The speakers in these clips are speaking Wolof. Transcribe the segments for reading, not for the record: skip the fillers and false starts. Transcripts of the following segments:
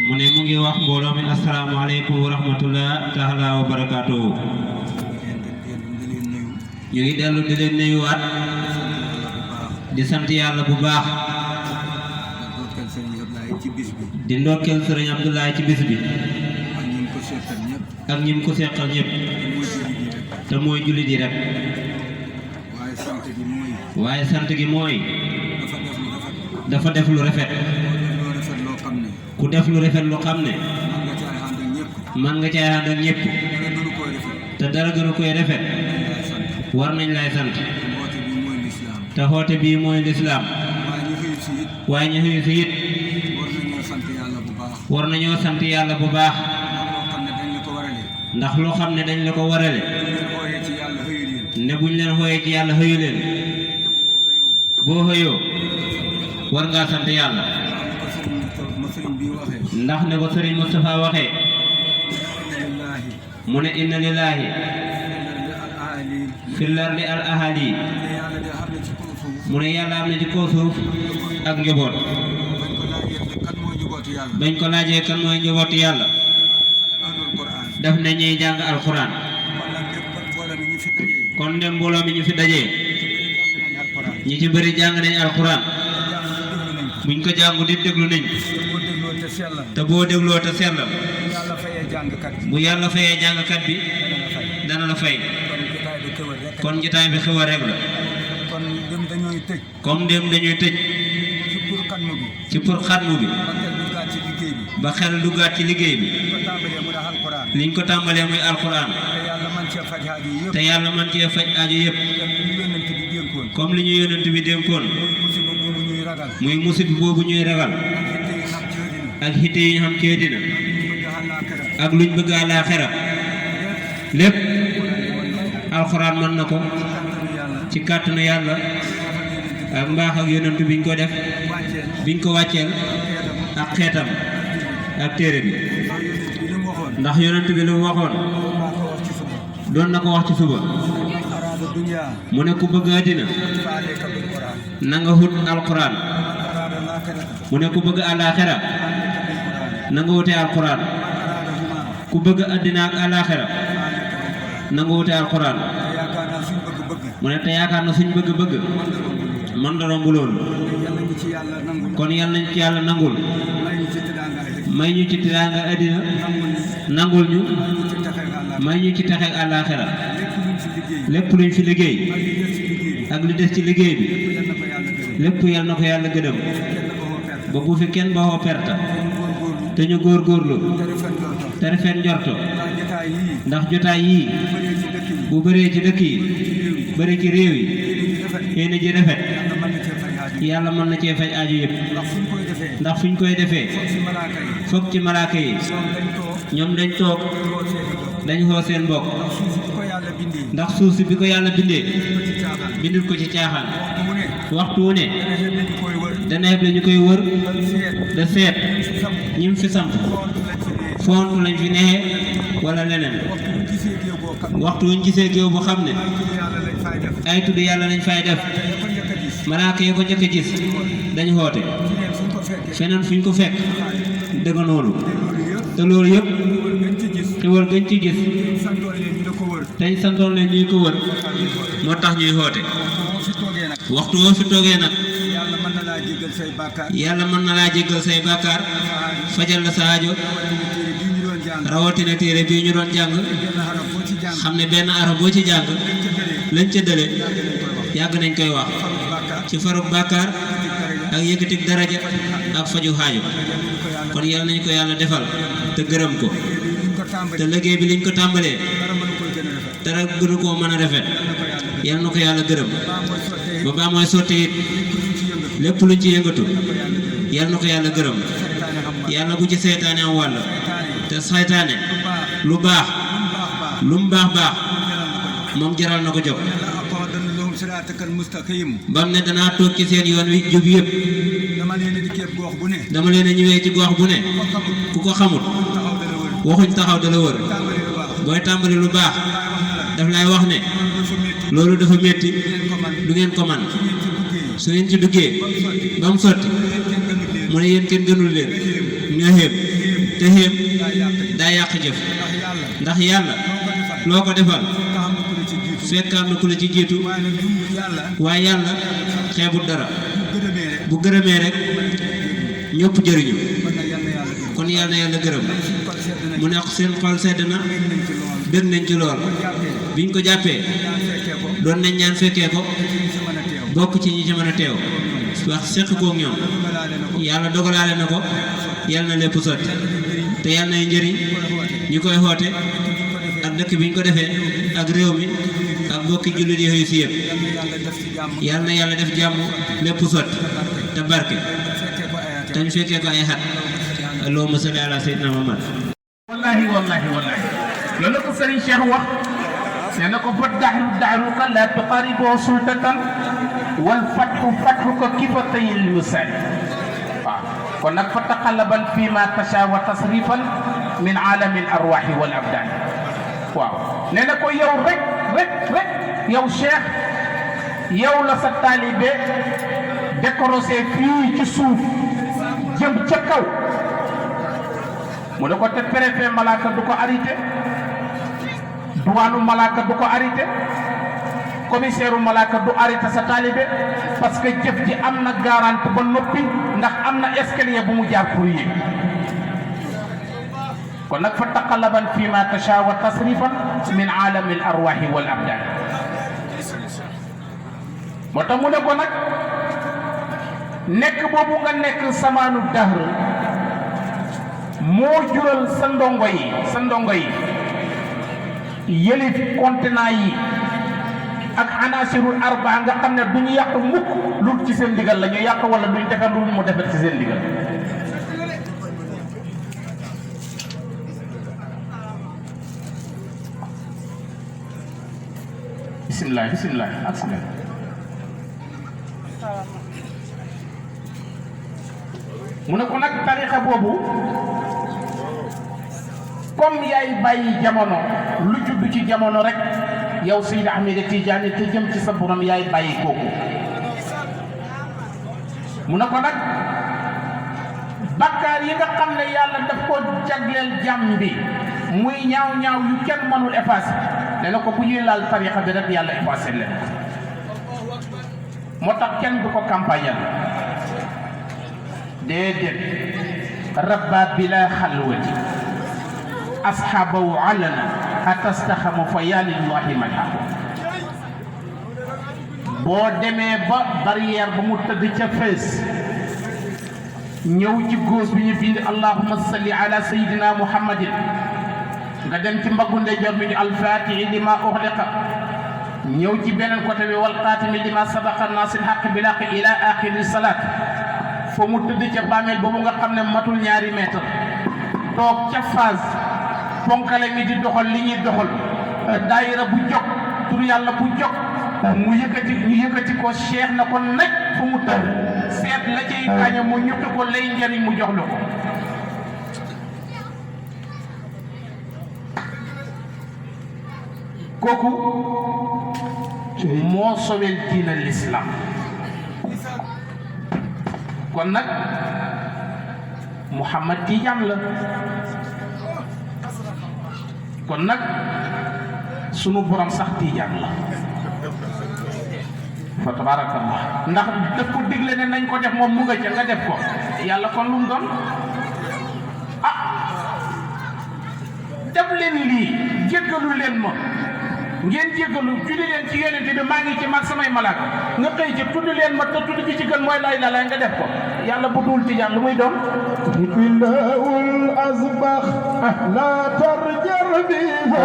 mu ne mu ngi wax mbooloo mi asalaamaaleykum wa rahmatullah taala wa barakaatu. ñu ngi dellu di leen nuyuwaat di sant yàlla bu baax di ndokkeel sëriñ Abdoulaye ci bis bi ak ñim ko seqal ñëpp te mooy jullit yi rek waaye sant gi mooy dafa def lu rafet ku def lu rafet lu xam ne man nga caay ànd ak ñëpp te dara gënu koy rafet war nañ lay sant te xoote bii mooy lislaam waaye ñu xëy si it war nañoo sant yàlla bu baax ndax loo xam ne dañ la ko warale ne buñ leen xooyee ci yàlla xëyu leen boo xëyoo war ngaa sant yàlla ndax ne ko sëriñ Moustapha waxee mu ne inna lillahi fil ardi al ahali mu ne yàlla am na ci kaw suuf ak njaboot bañ ko laajee kan mooy njabootu yàlla daf ne ñuy jàng alxuraan kon ndem mbooloo mi ñu fi dajee ñi ci bëri jàng nañ alxuraan buñ ko jàngu di déglu nañ te boo dégloo te sellal bu yàlla fayee jàngkat bi dana la fay kon jotaay bi xew a rek la comme ndem dañuy tëj ci pour xatmu bi ba xel duggaat ci liggéey bi liñ ko tàmbalee muy alxuraan te yàlla man cee faj aajo yëpp comme li ñu yonent bi dénkoon muy musib boobu ñuy ragal ak xitte yi ñu xam ci àddina ak luñ bëgg àllaaxira lépp alxuraan mën na ko ci kàttanu yàlla ak mbaax ak yonent biñ ko def biñ ko wàcceel ak xeetam ak téere bi ndax yonent bi lu mu waxoon doon na ko wax ci suba mu ne ku bëgg àddina na nga wut alxuraan mu ne ku bëgg àllaaxira na nga wute alxuraan ku bëgg àddina ak àllaaxira na nga wute alxuraan mu ne te yaakaar na suñ bëgg-bëgg man da romb loolu kon yal nañ ci yàlla nangul may ñu ci tiraanga àddina nangul ñu may ñu ci taxeek àllaaxira lépp luñ fi liggéey ak li des ci liggéey bi lépp yal na ko yàlla gëdëm ba bu fi kenn baxoo perte te ñu góorgóorlu te rafet njorto ndax jotaay yii bu bëree ci dëkk yi bëri ci réew yi yéene ji rafet yàlla mën na cee faj aajo yëpp ndax fuñ koy defee foog ci malaaka yi ñoom dañ toog dañ xoo seen mbokk ndax suuf si bi ko yàlla bindee bindul ko ci caaxaan waxtu wu ne dana xeb la ñu koy wër da seet ñim fi samp foontu lañ fi neexee wala leneen waxtu wuñ gisee géew bu xam ne ay tudd yàlla lañ fay def malaaka yi ko njëkk a gis dañ xoote feneen fuñ ko fekk dëgg noonu te loolu yëpp xewal gën ci gis teñ santoon leen ñuy ko wër moo tax ñuy xoote waxtu woo fi toogee nag yàlla mën na laa jéggal say bàkkaar fajal la sa aajo rawatina téere bii ñu doon jàng xam ne benn araf boo ci jàng lañ ca dële yàgg nañ koy wax ci farug bàkkaar ak yëkkatik daraja ak faju xaajo kon yal nañ ko yàlla defal te gërëm ko te liggéey bi liñ ko tàmbalee dara gënu koo mën a rafet yal na ko yàlla gërëm ba baa mooy sotti it lépp luñ ci yëngatu yal na ko yàlla gërëm yàlla bu ci seytaane am wàll te seytaane lu baax lu mu baax baax moom jaral na ko jóg bam ne danaa toog ci seen yoon wi jub yëpp dama leen a ñëwee ci gox bu ne ku ko xamul waxuñ taxaw da la wër booy tàmbali lu baax daf lay wax ne loolu dafa metti du ngeen ko man su ngeen ci duggee ba mu sotti mu ne yéen kenn gënul leen nga xeeb te xéem daa yàq jëf ndax yàlla loo ko defal fekk am na ku la ci jiitu waaye yàlla xeebut dara bu gërëmee rek ñëpp jëriñu kon yàlla na yàlla gërëm mu ne seen xol sedd na bég nañ ci lool biñ ko jàppee doon nañ ñaan fekkee ko bokk ci ñi ci mën a teew wax seq koog ñoom yàlla dogalaale na ko yàlla na lépp sotti te yàlla nay njëriñ ñi koy xoote ak dëkk biñ ko defee ak réew mi ak mbokki jullit yooyu si yëpp yàlla na yàlla def jàmm lépp sotti te barke te ñu fekkee ko ay xat allahumma salli ala sayyidina Muhammad wallahi loolu ko Serigne Cheikh wax nee na ko fa dahruka la tuqaribu sultatan wal fathuka kifatayil misal waaw kon nag fa taqallaban fi ma tasha wa tasrifan min alami al arwahi wal abdan waaw nee na ko yow rek yow Cheikh yow la sa taalibe décorosé fii ci suuf jëm ca kaw mu ne ko te préfet malaaka du ko arrêté duwaanu malaaka du ko arrêté commissaire malaaka du arrêté sa taalibe parce que jëf ji am na garantie ba noppi ndax am na escalier bu mu jaar pour yéeg kon nag fa taqallaban fi ma tasha wa tasrifan min alami al arwahi wal abdan moo tax mu ne ko nag nekk boobu nga nekk samaanu dahr moo jural sa ndongo yi yëlif contenant yi ak anasirul arba nga xam ne du ñu yàq mukk lu ci seen ndigal la ñu yàq wala duñ defar lu mu defar ci seen ndigal bismillah ak mu ne ko nag tarixa boobu comme yaay bàyyi jamono lu judd ci jamono rek yow Seydi Ahmed Tidiane te jëm ci sa borom yaay bàyyi kooku mu ne ko nag bakkaar yi nga xam ne yàlla daf ko jagleel jàmm bi muy ñaaw yu kenn mënul effacé ne na ko bu ñuy laal tarixa bi rek yàlla effacé leen moo tax kenn du ko campagnal déedéet rabba bila xalwati asxaabahu alana atastaxamu fa yalillahi malhaku boo demee ba barrière ba mu tëdd ca fees ñëw ci góos bi ñu bind allahumma salli ala sayidina muhammadin nga dem ci mbaggu ndeyjoor bi ñu alfatihi lima uxliqa ñëw ci beneen côté bi wal xaatimi lima sabaqa nasil xaq bil haqq ila axiri salaat foo mu tëdd ca bàmmeel boobu nga xam ne matul ñaari mètre toog ca phase ponkale mi di doxal li ñuy doxal daayira bu jóg tur yàlla bu jóg mu yëkkati ko cheikh na ko naj fu mu tëdd seet la cay kaña mu ñutu ko lay njëriñ mu jox la ko kooku moo sowel diina l'islam kon nag Mouhamad Tidiane la kon nag sunu borom sax Tidiane la fa tabarakallah ndax daf ko digle ne nañ ko def moom mu nga ca nga def ko yàlla kon lu mu doon def leen lii jéggalu leen ma ngeen jéggalu julli leen ci yonent bi maa ngi ci mag samay malaaka nga xëy ci tudd leen ma te tudd bi ci gën mooy lay la nga def ko yàlla bu dul Tijaan lu muy doon billahul azbax la tarjar biha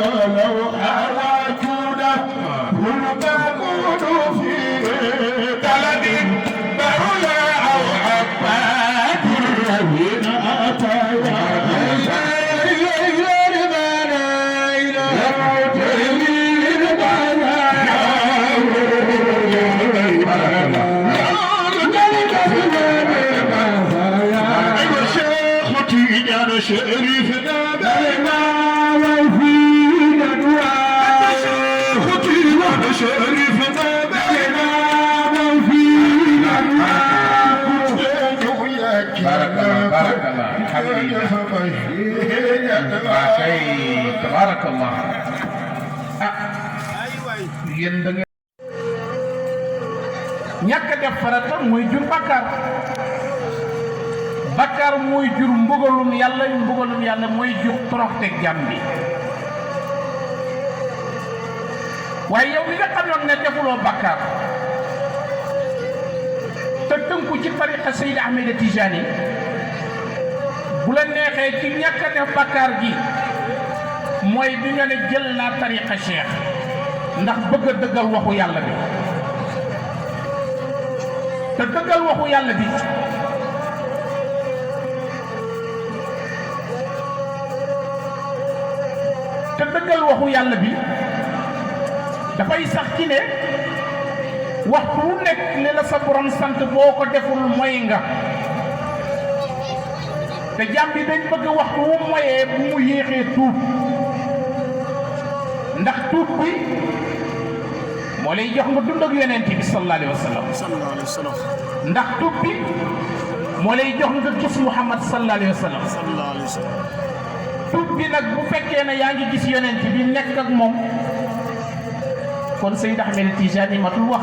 ولو tabarakallah yéen da ngeen ñàkk def farata mooy jur bàkkaar bàkkaar mooy jur mbugalum yàlla mooy jur toroxteg jàmm bi waaye yow mi nga xamoon ne defuloo bàkkaar te tënku ci tariqa Seydi Ahmed Tijani bu la neexee ci ñàkk a def bàkkaar gi mooy bi nga ne jël naa tariqa cheikh ndax bëgg a dëggal waxu yàlla bi te dëggal waxu yàlla bi dafay sax ci ne waxtu wu nekk li la sa borom sant boo ko deful moy nga te jàmm bi dañ bëgg waxtu wu moyee bu mu yéexee tuub ndax tuub bi moo lay jox nga dund ak yonent bi sallallahu alayhi wa sallam ndax tuub bi moo lay jox nga gis Muhammad sallallahu alayhi wa sallam tuub bi nag bu fekkee ne yaa ngi gis yonent bi nekk ak moom kon Seyd Ahmed Tijani matul wax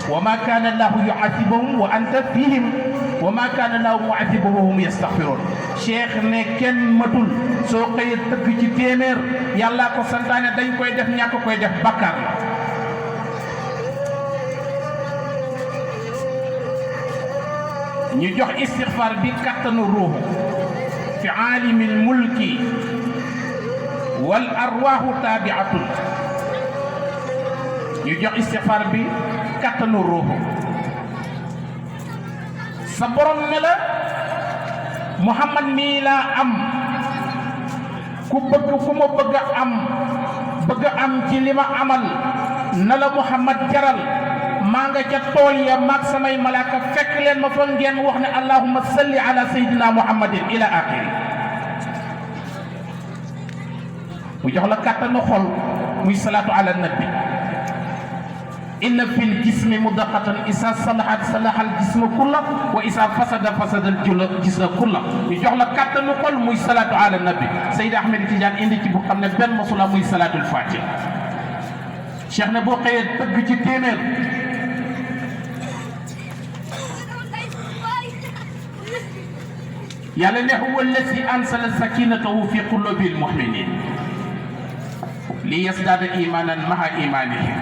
wa ma kaana Allahu yu'adhibuhum wa anta fihim wa ma kaana Allahu mu'adhibuhum wa hum yastaghfiruun cheikh ne kenn matul soo xëyee tëgg ci téeméer yàllaa ko santaane dañ koy def ñàkk koy def bakkaar la ñu jox istixfaar bi kattanu ruuxu fi aalimil mulki wal arwaaxu taabiatun ñu jox istixfaar bi kattanu ruuxu sa borom ne la Muhammad mii laa am ku ma bëgg a am ci li ma amal na la Muhammad jaral maa nga ca tool ya maag samay malaaka fekk leen ma fa ngeen wax ne allahumma salli ala sayyidina muhammadin ila axiri mu jox la kàttanu xol muy salaatu ala nabi inna fil jismi mudaqatan isa salahat salahal jisma kulla wa isa fasada fasadal jisma kulla ñu jox la kàttanu xol muy salaatu ala nabi Seydi Ahmed Tidiane indi ci bu xam ne benn mosula muy salaatul fatiha cheikh ne boo xëyee tëgg ci téeméer yàlla ne huwa alladi ansala sakinatahu fi qulubi almuminin li yasdaada imanan maha imanihim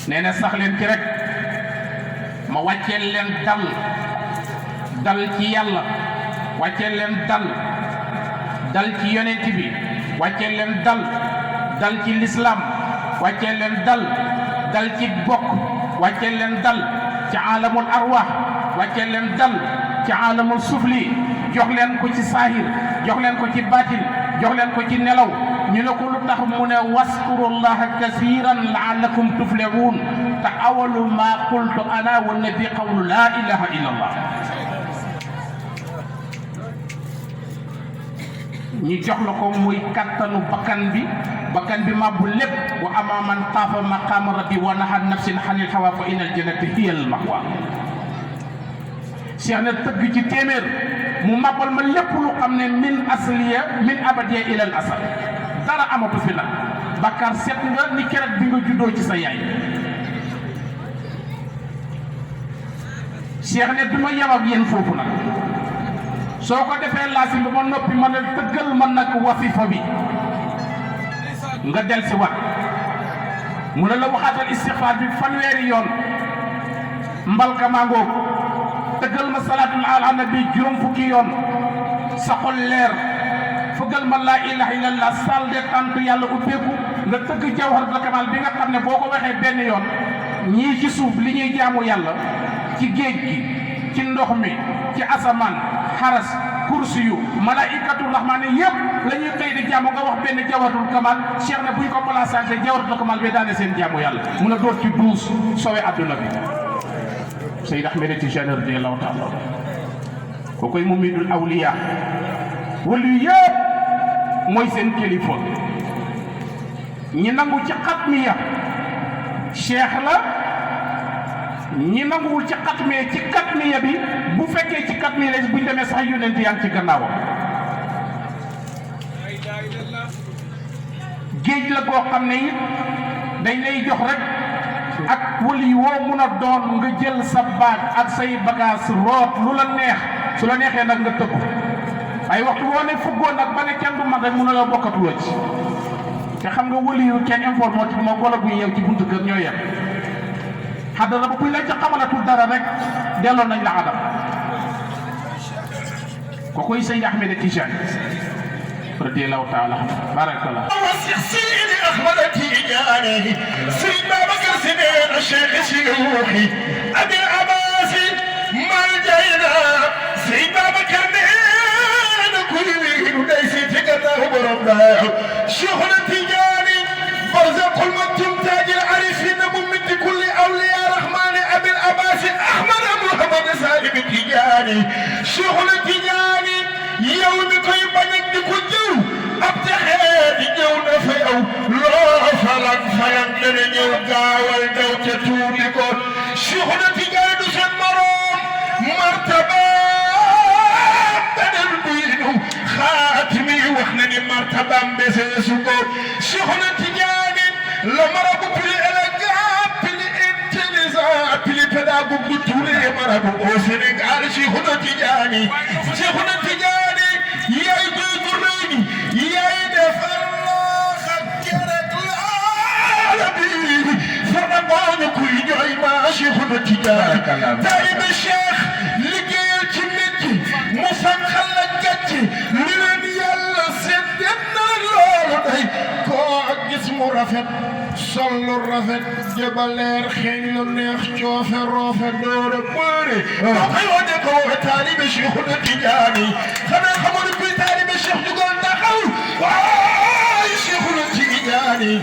nee na sax leen ci rek ma wàcceel leen dal ci yàlla wàcceel leen dal ci yonent bi wàcceel leen dal ci lislaam wàcceel leen dal ci bokk wàcceel leen dal ci aalamul arwaax wàcceel leen dal ci aalamul sufli jox leen ko ci saahir jox leen ko ci baatin jox leen ko ci nelaw ñu ne ko lu tax mu ne waskurullaha kasiran laallakum tuflihun te awalu ma qultu ana wa nabi qawlu la ilaha illa allah ñu jox la ko muy kattanu bakkan bi mabbu lépp wa ama man xaafa maqaama rabbi wa naha nafsin xanil hawa fa inal jannata hiya al mahwa cheikh ne tëgg ci téeméer mu màbbal ma lépp lu xam ne min asliya min abadiya ilal asal dara amatu fi nag bakkaar set nga ni keroog bi nga juddoo ci sa yaay cheikh ne du ma yem ak yéen foofu nag soo ko defee laasim ba ma noppi ma ne tëggal ma nag wafifa bi nga del si wat mu ne la waxaatal istixfaar bi fanweeri yoon mbalka maa ngoog tëggal ma salaatul ala nabi juróom fukki yoon sa xol leer fëggal ma laa ilaha illallah sal de tantu yàlla ubbeeku nga tëgg jawharatul kamal bi nga xam ne boo ko waxee benn yoon ñii ci suuf li ñuy jaamu yàlla ci géej gi ci ndox mi ci asamaan xaras kursi yu malaikatu rahmaani yëpp la ñuy xëy di jaamu nga wax benn jawharatul kamal cheikh ne buñ ko balaasante jawharatul kamal bi daane seen jaamu yàlla mun a doot ci duus sowe adduna bi Seyd Ahmed Tijani radiyallahu taala ko koy mumidul awliya wali yëpp mooy seen kilifa ñi nangu ci xatmiya cheikh la ñi nanguwul ci xatmiya bi bu fekkee ci xatmiya la buñ demee sax yonent yaa ngi ci gannaawam géej la goo xam ne it dañ lay jox rek ak wali woo mun a doon nga jël sa baag ak say bagage root lu la neex su la neexee nag nga tëgg ay waxtu woo ne fuggoon nag ba ne kenn du man rek mun a la bokkatuloo ci te xam nga wali yu kenn informatique moo golo buy yeew ci buntu kër ñoo yem xadara ba kuy la ca xamalatul dara rek delloo nañ la adam ko koy Seydi Ahmed Tijani radiyallahu taala barakallah سيدي أحمد تيجاني سيد بكر سنين الشيخ شيوخي أبي العباسي ما الجينا سيد بكر نين كل دايسي تقطع برمضان شيخنا تيجاني برزق المنتم تاج العريفين ممد كل أولياء رحمن أبي العباسي أحمد محمد سالم تيجاني شيخنا تيجاني يومي كي بنك كجو أبتحي ñëw na fa yow loo falan dana ñëw gaawal daw ca tuuti ko Cheikhuna Tijaani du seen morom martaba beneen buy ñëw xaatimi wax na ni martaba mbese su ko Cheikhuna Tijaani le marabout plus élégant plus intelligent plus pédagogue de tous les marabouts au Sénégal Cheikhuna Tijaani yaay doy gu rëy yaay defar فرقان كل جاي ما شيخنا تجاري طيب الشيخ لقيل جمتي مفهم خلق جتي لمن يلا سدنا اللولي كو جسمه رفت صلوا الرفت جبل خيل النخ شوف الرفت دور بوري وقي ودك هو طالب شيخنا تجاري خنا خمر كل طالب الشيخ تقول دخل واي شيخنا تجاري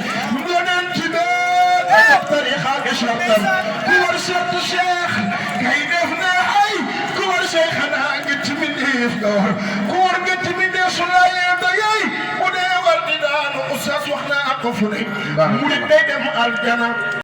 طريقك شرطا كور شرط الشيخ كيدفنا حي كور شيخنا قلت من إفدار كور قلت من صلاة ضياي ودي والدنا نقصص وحنا أقفني مريد بيدم الجنة